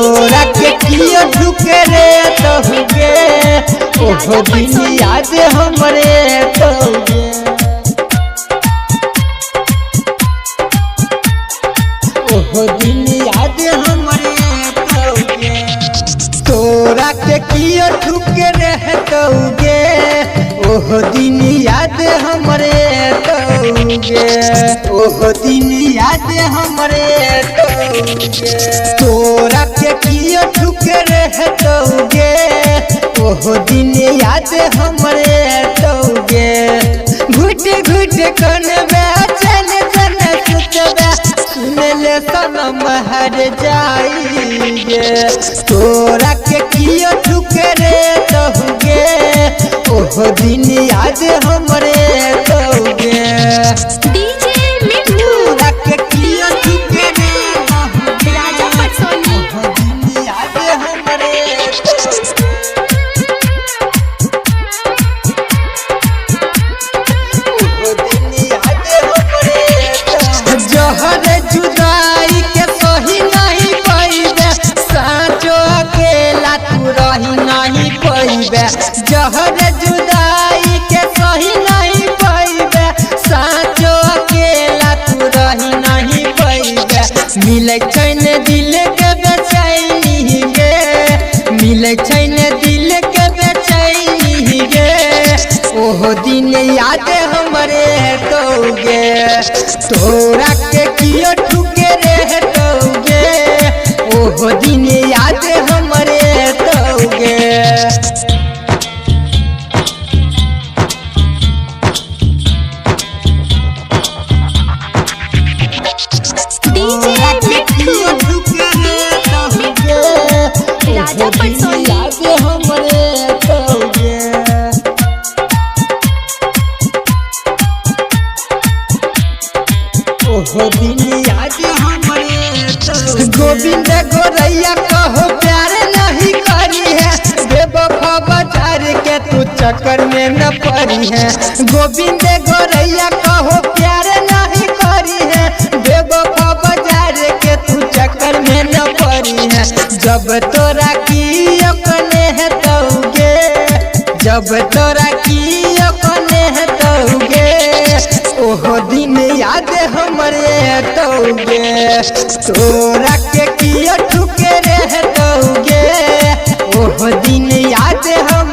तोरा के कियो ठुकरे तहुगे ओहो दिन याद हमरे तहुगे। ओहो दिन याद हमरे तहुगे। तोरा के कियो ठुकरे तहुगे ओहो दिन याद हमरे तहुगे। ओहो दिन याद हमरे तहुगे। तोरा के कियो ठुकरे तहुगे ओहो दिन याद हमरे तहुगे। घुट घुट कनबे चल चल सुतबे सुन ले सनम हर जाइगे। तोरा के कियो ठुकरे तहुगे ओहो दिन याद हमरे तहुगे। डीजे मिठू तोरा के कियो ठुकरे तहुगे राजा पटसोनी। ओहो दिन याद हमरे तहुगे। जहर जुदाई के सही नहीं पैबे साँचो अकेला तू रही नहीं पैबे। जहर जुदाई के सही नहीं पैबे साँचो अकेला तू रही नहीं पैबे। मिलै छै ने दिल के बेचैनी गे, मिलै छै ने दिल के बेचैनी गे। ओहो दिन याद हमरे तौगे। तोरा के कियो ठुकरे तौगे ओहो दिन याद हमरे तौगे। डीजे मिठू राजा पटसोनी। याद हमरे तौगे। ओहो दिन याद हमरे। गोविंद गोरैया कहो प्यार नहीं करी है बेवफा बाजार के तू चक्कर में न पड़ी है। गोविंद गोरैया कहो प्यार नहीं करी है बेवफा बाजार के तू चक्कर में न पड़ी है। जब तोरा कियो कने है तौगे, जब तोरा कियो कने है तौगे ओहो दिन याद हमरे तौगे। तोरा के कियो ठुकरे तौगे ओहो दिन याद हम।